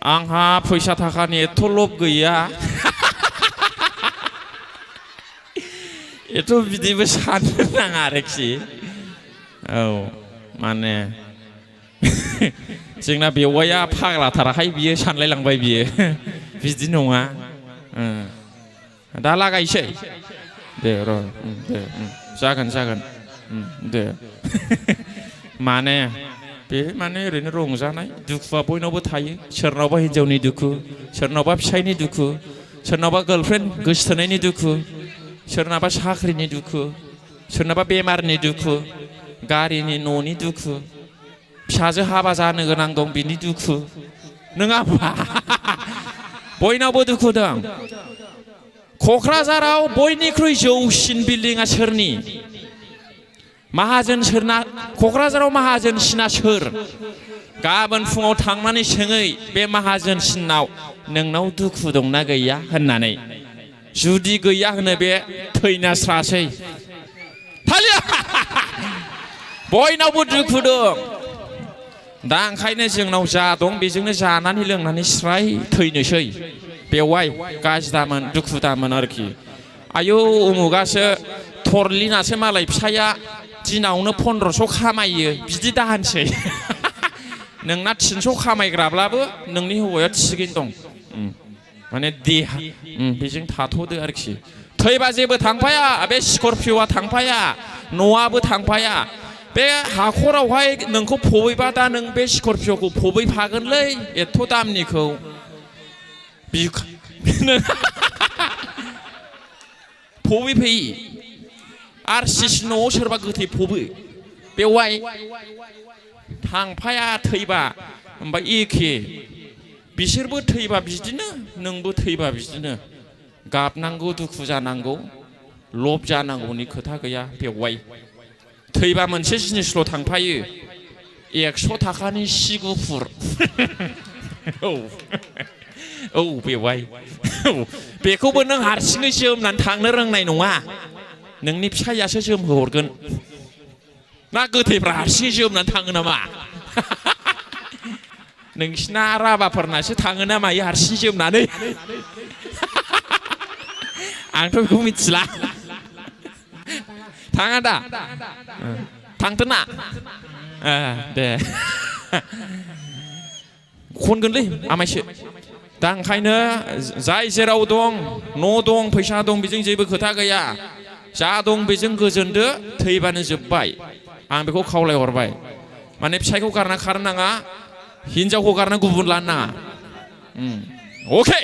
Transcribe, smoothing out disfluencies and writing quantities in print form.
आंहा फैसा थाखानि एथ' लब गैया एथ' बिदिबो साननो नाङा आरोखि औ माने जोंना बेवाइया फाग्लाथाराखाय बियो सानलायलांबाय बियो बिदि नङा दा लागायसै दे र' दे जागोन दे माने बे माने ओरैनो रंजानाय दुखुआ बयनावबो थायो सोरनावबा हिन्जावनि दुखु सोरनावबा फिसायनि दुखु सोरनावबा गार्लफ्रेन्ड गोसथोनायनि दुखु सोरनाबा साख्रिनि दुखु सोरनाबा बेमारनि दुखु गारिनि न'नि दुखु फिसाजो हाबा जानो गोनां दं बिनि दुखु नङा होमबा बयनावबो दुखु दं क'क्राझाराव बयनिख्रुइ जौसिन बिल्डिंआ सोरनि माहाजोन सोरना क'क्राझाराव माहाजोनसिना सोर गाबोन फुङाव थांनानै सोङै बे माहाजोनसिनाव नोंनाव दुखु दंना गैया होननानै जुदि गैया होनो बे थैना स्रासै बयनावबो दुखु दं दा ओंखायनो जोंनाव जा दं बेजोंनो जानानै लोंनानै स्राय थैनोसै बेवाय गाज्रि दामोन दुखु दामोन आरोखि आयौ उमुगासो थरलिनासो मालाय फिसाया दिनावनो 1500 खामायो बिदि दाहोनसै नोंना 300 खामायग्राब्लाबो नोंनि हौवाया थिगैनो दं माने देहा बेजों थाथ'दो आरोखि थैबा जेबो थांफाया बे स्करपिअ'आ थांफाया न'आबो थांफाया बे हाखरावहाय नोंखौ फबैबा दा नों बे स्करपिअ'खौ फबैफागोनलै एथ' दामनिखौ फबैफै RCC न'आव सोरबा गोथै फबो बेवहाय थांफाया थैबा ओमफ्राय एखे बिसोरबो थैबा बिदिनो नोंबो थैबा बिदिनो गाबनांगौ दुखु जानांगौ लब जानांगौनि खोथा गैया बेवहाय थैबा मोनसे जिनिसल' थांफायो 100 थाखानि सि गुफुर औ बेवहाय बेखौबो नों हारसिङै जोमनानै थांनो रोंनाय नङा नोंनि फिसायासो जोमहोहरगोन ना गोथैफ्रा हारसिङै जोमनानै थाङो नामा नोंसिना राभाफोरनासो थाङो ना मायो हारसिं जोमनानै आंथ' बेखौ मिथिला थाङा दा थांथोना दे खनगोनलै आमायसो दा ओंखायनो जाय जेराव दं न' दं फैसा दं बेजों जेबो खोथा गैया जा दं बेजों गोजोनदो थैबानो जोब्बाय आं बेखौ खावलायहरबाय माने फिसायखौ गारना खारनो नाङा हिनजावखौ गारना गुबुन लानो नाङा अके